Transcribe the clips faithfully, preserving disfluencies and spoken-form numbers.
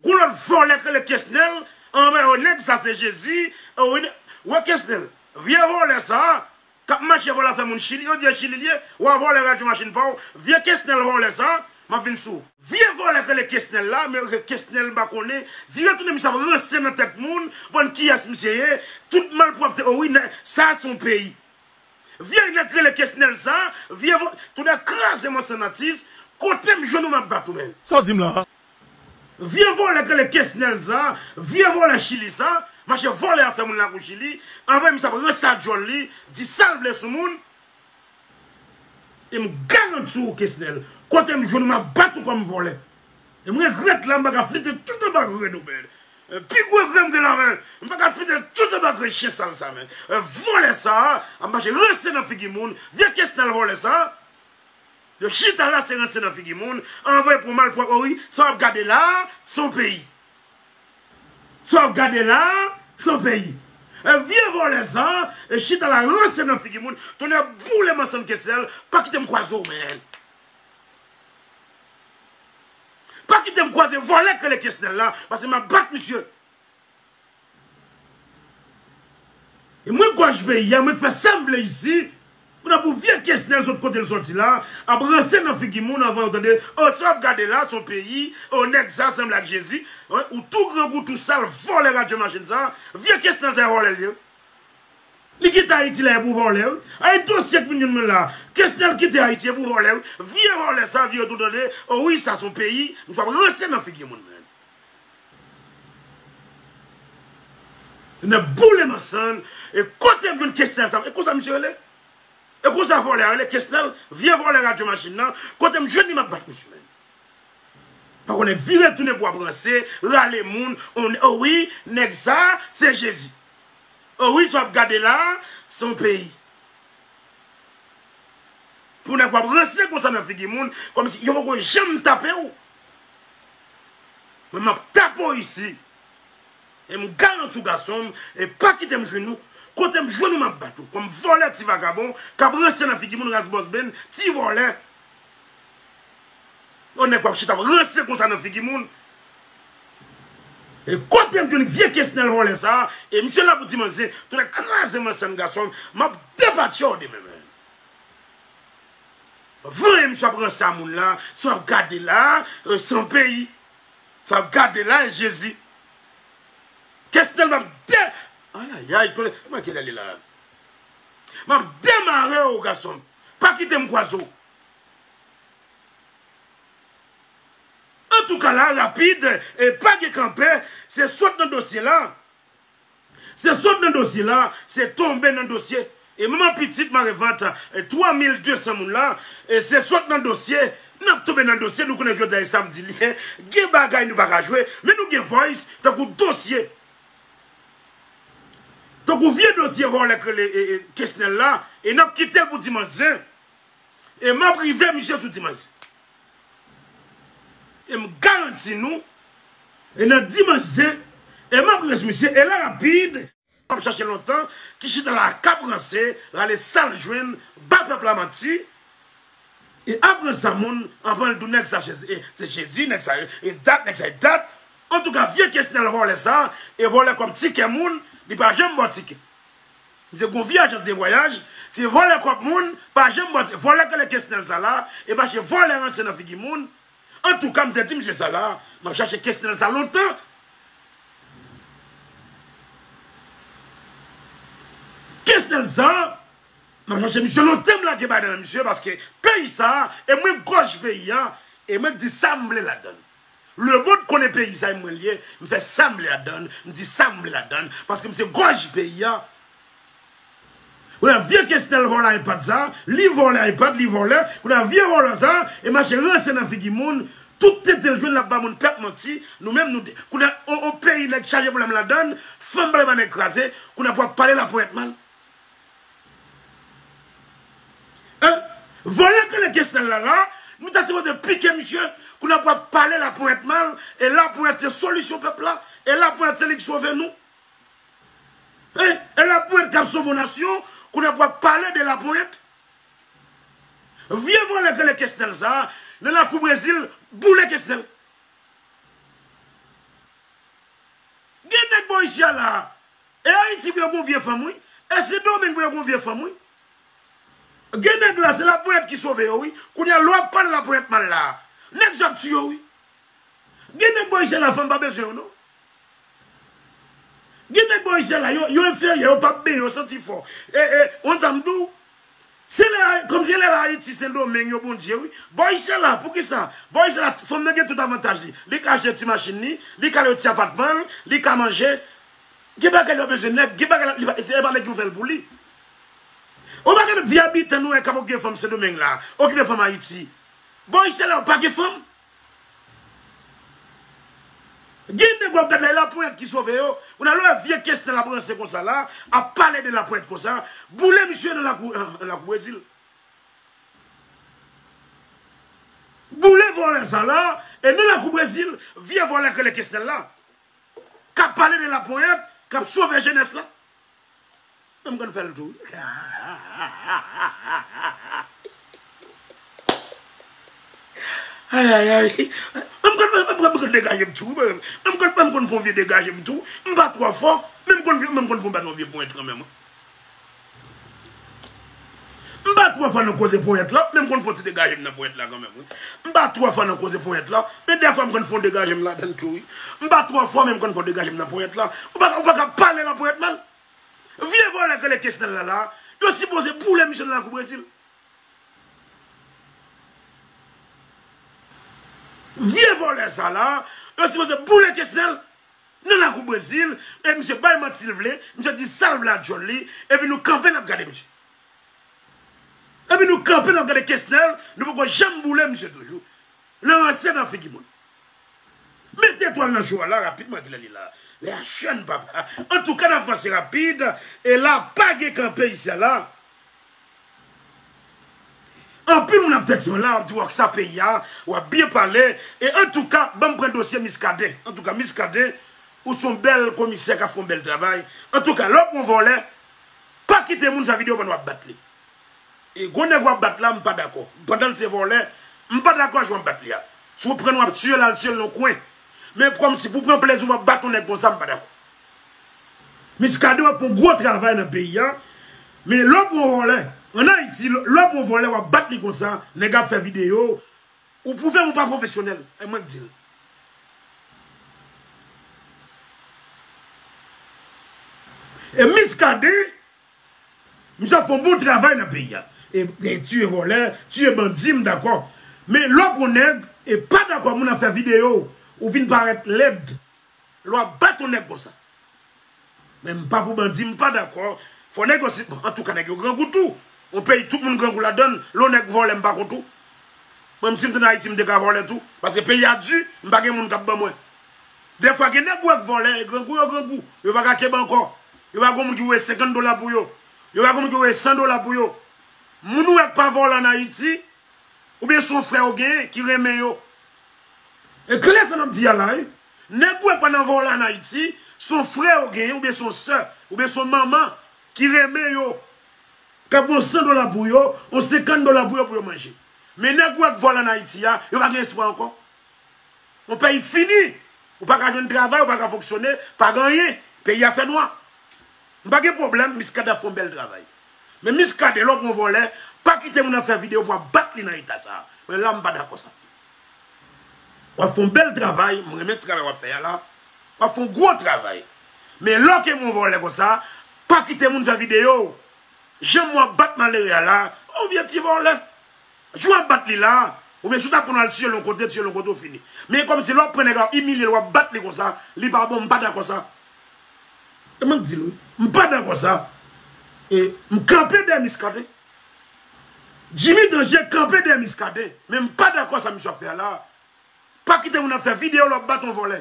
Gon lòt vòlè k rele Kesnèl, anba yo nèg sa se Jezi, e wi, wè Kesnèl, vye vòlè sa, k ap mache vòlè afè moun Chili, yo di e Chili l ye, w a vòlè radyo machin pa w, vye Kesnèl vòlè sa, m ap vin sou ou. Vye vòlè k rele Kesnèl la, men Kesnèl m pa konnen, vire tounen misye ap ranse nan tèt moun, bann kiyès misye ye, tout malpwòpte, o wi, nèg, sa se yon peyi. Vye nèg rele Kesnèl sa, vye vo-, tounen kraze mwen san atis, kote m jwenn ou m ap bat ou, men. Sa w di m la? Vye vòlè k rele Kesnèl sa, vye vòlè Chili sa, mache vòlè afè moun lakou Chili, anvan misye ap ranse a djòl li, di sa l vle sou moun. E m garanti w, Kesnèl, kote m jwenn ou, m ap bat ou kòm vòlè. E m regrèt la, m pa ka flite tout anba grenn ou, men. E pi gwo grenn m gen la, men. M pa ka flite tout anba grenn chen sal sa, men. E vòlè sa, ap mache ranse nan figi moun. Vye Kesnèl vòlè sa. Yo chita la, se ranse nan figi moun. Anvoye pou malpwòp, o wi, sa w ap gade la, se yon peyi. Sa w ap gade la, se yon peyi. E vye vòlè sa, e chita la, ranse nan figi moun. Tonnè boule m ansanm Kesnèl, pa kite m kwaze w, men. Pa kite m kwaze vòlè k rele Kesnèl la, paske m ap bat misye. E mwen gòj peyi a, mwen k fè sa m vle isi. Kounye a pou vye Kesnèl sot kote l sòti la, ap ranse nan figi moun anvan yo tande, o, sa w ap gade la, se yon peyi, o, nèg sa sanble ak Jezi, wi, ou tou grangou, tou sal, vòlè radyo machin sa, vye Kesnèl sa e vòlè l ye. Li kite Ayiti la e pou vòlè, wi. Ay dosye k vin jwenn mwen la, Kesnèl kite Ayiti e pou vòlè, wi. Vye vòlè sa, vye yo tou tande, o wi, sa se yon peyi, misye ap ranse nan figi moun, men. N ap boule m ansanm, e kote m jwenn Kesnèl sa, e konsa misye rele? E konsa vòlè a rele Kesnèl, vye vòlè radyo machin nan, kote m jwenn li m ap bat misye, men. Pa konnen vire tounen pou ap ranse, rale moun, on, o wi, nèg sa, se Jezi. O wi, sa w ap gade la, se yon peyi. Pou nèg w ap ranse konsa nan figi moun, kòmsi yo poko janm tape w. Mwen, m ap tape w isi. E m garanti w, gason m, e pa kite m jwenn ou. Kote m jwenn ou, m ap bat ou. Kòm vòlè ti vagabon, k ap ranse nan figi moun, ras bòs benn, ti vòlè. Yon nèg w ap chita ap ranse konsa nan figi moun. E kote m jwenn vye Kesnèl vòlè sa, e misye la pou ti manzè, tounen kraze m ansanm, gason m, m ap depatche w demen, men. Vanyan misye ap ranse a moun la, sa w ap gade la, e, se yon peyi. Sa w ap gade la, e Jezi. Kesnèl m ap de-, ayayay, tounen, kòman ki lè li la? M ap demare w, gason m. Pa kite m kwaze w. Antouka la, rapid, e pa gen kanpe, se sot nan dosye la. Se sot nan dosye la, se tonbe nan dosye. E manman pitit mare vant, e twa mil de san moun la, e se sot nan dosye. N ap tonbe nan dosye, nou konnen jodi a e samdi li ye. Gen bagay nou pa ka jwe, men nou gen voice, tankou dosye. Tankou vye dosye vòlè k rele, e, e, Kesnèl la, e n ap kite l pou dimanch zen. E m ap rive misye sou dimanch. E m garanti nou, e nan dimanch zen, e m ap ranse misye, e la rapid, m ap chache lontan, ki chita la k ap ranse, rale sa l jwenn, ba pèp la manti, e ap ranse a moun, anvan l di w nèg sa se, e, se Jezi, nèg sa e dat, nèg sa e dat. Antouka, vye Kesnèl vòlè sa, e vòlè kòb tikè moun, li pa janm ba w tikè. Misye gon vye ajans de vwayaj, se vòlè kòb moun, pa janm ba w ti-, vòlè k rele Kesnèl sa la, e mache vòlè ranse nan figi moun. Antouka, m te di misye sa la, m ap chache Kesnèl sa lontan. Kesnèl sa, m ap chache misye lontan, m lage bagay nan men misye, paske peyi sa, e mwen gòj peyi a, e mwen k di sa m vle ladann. Lemonn konnen peyi sa e mwen l ye, m fè sa m vle ladann, m di sa m vle ladann, paske m se gòj peyi a. Kounye a vye Kesnèl vòlè iPad sa, li vòlè iPad, li vòlè, kounye a vye vòlè sa, e mache ranse nan figi moun, tout tenten l jwenn l ap ba moun pèp manti, nou menm nou de-, kounye a on, on peyi nèg chaje pwoblèm ladann, fanm pale ba nèg kraze, kounye a pou ap pale laponyèt mal. Hein? Vòlè k rele Kesnèl la la, nou ta sipoze pike misye, kounye a pou ap pale laponyèt mal, e laponyèt se solisyon pèp la, e laponyèt se li k sove nou. Hein? E laponyèt k ap sove yon nasyon, kounye a pou ap pale de laponyèt. Vye vòlè k rele Kesnèl sa, nan lakou Brezil, boule Kesnèl. Gen nèg bò isi a la. E Ayiti pou yo gon vye fanm, wi. E Sendomeng pou yo gon vye fanm, wi. Gen nèg la, se laponyèt ki sove yo, wi. Kounye a, lè w ap pale laponyèt mal la, nèg sa ap tiye w, wi. Gen nèg bò isi a la, fanm pa bezwen yo, non. Gen nèg bò isi a la, yo, yo enferyè, yo p ap benyen, yo santi fò. E, e, ou konn sa m di w? Se lè, kòmsi lè la Ayiti, Sendomeng, yo Bondye, wi. Bò isi a la, poukisa? Bò isi a la, fanm nan gen tout avantaj li. Li ka achte ti machin li, li ka lwe ti apatman l, li ka manje. Gen bagay li pa bezwen nèg, gen bagay li pa, se pa nèg ki pou fè l pou li. Ou pa gen vye abitan nou wè k ap okipe fanm Sendomeng la, okipe fanm Ayiti. Bò isi a la, ou pa gen fanm. Gen nèg w ap gade la, e laponyèt ki sove yo. Kounye a lè w wè vye Kesnel ap ranse konsa la, ap pale de laponyèt konsa, boule misye nan lakou, nan lakou Brezil. Boule vòlè sa la, e nan lakou Brezil, vye vòlè k rele Kesnel la, k ap pale de laponyèt, k ap sove jenès la. Menm konn fè l tou. Ay, ay, ay. Menm konn, menm konn, menm konn degaje m tou. Menm konn, menm konn fè yon vye degaje m tou. M pa twò fò. Menm konn, menm konn fè yon bat yon vye ponyèt kanmenm. M pa twò fò nan koze ponyèt la. Menm konn fè yon ti degaje m nan ponyèt la kanmenm, wi. M pa twò fò nan koze ponyèt la. Men dèfwa m konn fè yon degaje m ladan l tou, wi. M pa twò fò, men m konn fè yon degaje m nan ponyèt la. Ou pa, ou pa ka pale laponyèt mal. Vye vòlè k rele Kesnel la la, yo sipoze boule misye nan lakou Brezil. Vye vòlè sa la, yo sipoze boule Kesnel nan lakou Brezil, e misye bay manti l vle, misye di sa l vle a djòl li, epi nou kanpe n ap gade misye. Epi nou kanpe n ap gade Kesnel, nou poko janm boule misye toujou. Nan ranse nan figi moun. Mete etwal nan jou a la rapidman, kilè li la? Lè a jèn, papa. Antouka, n ap vanse rapid. E la, pa gen kanpe isi a la. Anpil moun ap tèks mwen la, w ap di, "Wòksa peyi a, w ap byen pale." E antouka, ban m pran dosye Miskaden. Antouka, Miskaden, ou se yon bèl komisè k ap fè yon bèl travay. Antouka, lè w pran yon vòlè, pa kite moun fè videyo pandan w ap bat li. E gwo nèg w ap bat la, m pa dakò. Pandan l se vòlè, m pa dakò a jan w ap bat li a. Si w pran l, w ap tiye l, al tiye l nan yon kwen. Men kòmsi pou pran plezi w ap bat yon nèg konsa, m pa dakò. Miskaden, w ap fè yon gwo travay nan peyi a. Men lè w pran yon vòlè, ann Ayiti, lè w pran yon vòlè, w ap bat li konsa, nèg ap fè videyo, ou pwouve m ou pa pwofesyonèl. E mwen k di l. E Miskaden, misye ap fè yon bon travay nan peyi a. E, e tiye vòlè, tiye bandi, m dakò. Men lè w pran nèg, e pa dakò moun ap fè videyo, ou vin parèt lèd. Lè w ap bat yon nèg konsa. Men m pa pou bandi, m pa dakò. Fò nèg yo si, bon, antouka, nèg yo grangou tou. Yon peyi tout moun grangou ladan l, lè yon nèg vòlè, m pa kont ou. Mwen, si m te nan Ayiti, m te ka vòlè tou. Paske peyi a di, m pa gen moun k ap ban mwen. Dèfwa, gen nèg ou wè k vòlè, e grangou yo grangou. Yo pa ka kenbe ankò. Yo pa gen moun ki voye senkant dola pou yo. Yo pa gen moun ki voye san dola pou yo. Moun ou wè k pa vòlè ann Ayiti, oubyen se yon frè yo genyen ki renmen yo. E klè sa n ap di a la, wi. Nèg ou wè k pa nan vòlè ann Ayiti, se yon frè yo genyen, oubyen se yon sè, oubyen se yon manman ki renmen yo. K ap voye yon san dola pou yo, yon senkant dola pou yo, pou yo manje. Men nèg ou wè k vòlè ann Ayiti a, yo pa gen espwa ankò. Yon peyi fini. Ou pa ka jwenn travay, ou pa ka fonksyone, pa gen anyen. Peyi a fè nwa. M pa gen pwoblèm, Miskaden ap fè yon bèl travay. Men Miskaden, lè w pran yon vòlè, pa kite moun ap fè videyo pou w ap bat li nan eta sa a. Mwen la, m pa dakò sa. W ap fè yon bèl travay, m renmen travay w ap fè a la. W ap fè yon gwo travay. Men lè w kenbe yon vòlè konsa, pa kite moun fè videyo. Jan w ap bat malere a la, yon vye ti vòlè. Jou w ap bat li la, oubyen si w ta pran l al tiye l yon kote, tiye l yon kote, ou fini. Men kòmsi lè w ap pran nèg la, w ap imilye l, w ap bat li konsa, li pa bon, m pa dakò sa. E mwen k di l, wi. M pa dakò sa. E m kanpe dèyè Miskaden. Jimmy Danje kanpe dèyè Miskaden. Men m pa dakò sa misye ap fè a la. Pa kite moun ap fè videyo lè w ap bat yon vòlè.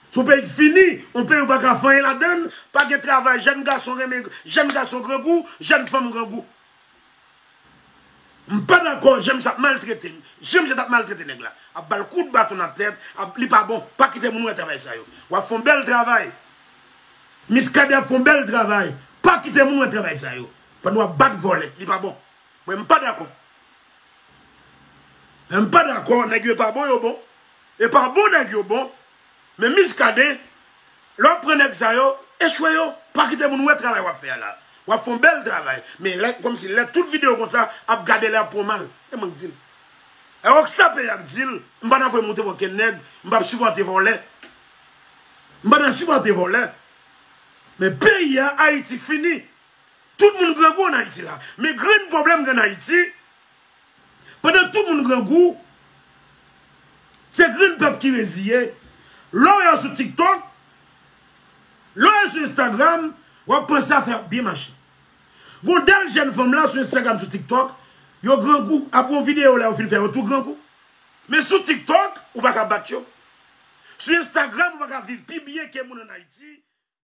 Se yon peyi k fini, yon peyi ou pa ka fè anyen ladan l, pa gen travay, jèn gason renmen, jèn gason grangou, jèn fanm grangou. M pa dakò, jan misye ap maltrete, jan misye t ap maltrete nèg la. Ap ba l kout baton nan tèt, ap, li pa bon. Pa kite moun wè travay sa yo. W ap fè yon bèl travay. Miskaden ap fè yon bèl travay. Pa kite moun wè travay sa yo. Pandan w ap bat vòlè, li pa bon. Mwen, m pa dakò. Mwen, m pa dakò, nèg yo e pa bon, yo bon. E pa bon, nèg yo bon. Men Miskaden, Lè w ap pran nèg sa yo, echwe yo. Pa kite moun wè travay w ap fè a la. W ap fè yon bèl travay. Men lè, kòmsi lè tout videyo konsa, ap gade lè ap pran mal. E mwen k di l. E Rockstar peyi a k di l, m pa nan voye monte pran okenn nèg, m p ap sipòte vòlè. M pa nan sipòte vòlè. Men peyi a, Ayiti fini. Tout moun grangou ann Ayiti la. Men grenn pwoblèm gen ann Ayiti, pandan tout moun grangou, se grenn pèp ki reziye. Lè w ye sou TikTok, lè w ye sou Instagram, w ap panse afè ap byen mache. Gon dal jèn fanm la sou Instagram, sou TikTok, yo grangou. Apre yon videyo la yo fin fè, yo tou grangou. Men sou TikTok, ou pa ka bat yo. Sou Instagram, ou pa ka viv pi byen ke moun ann Ayiti.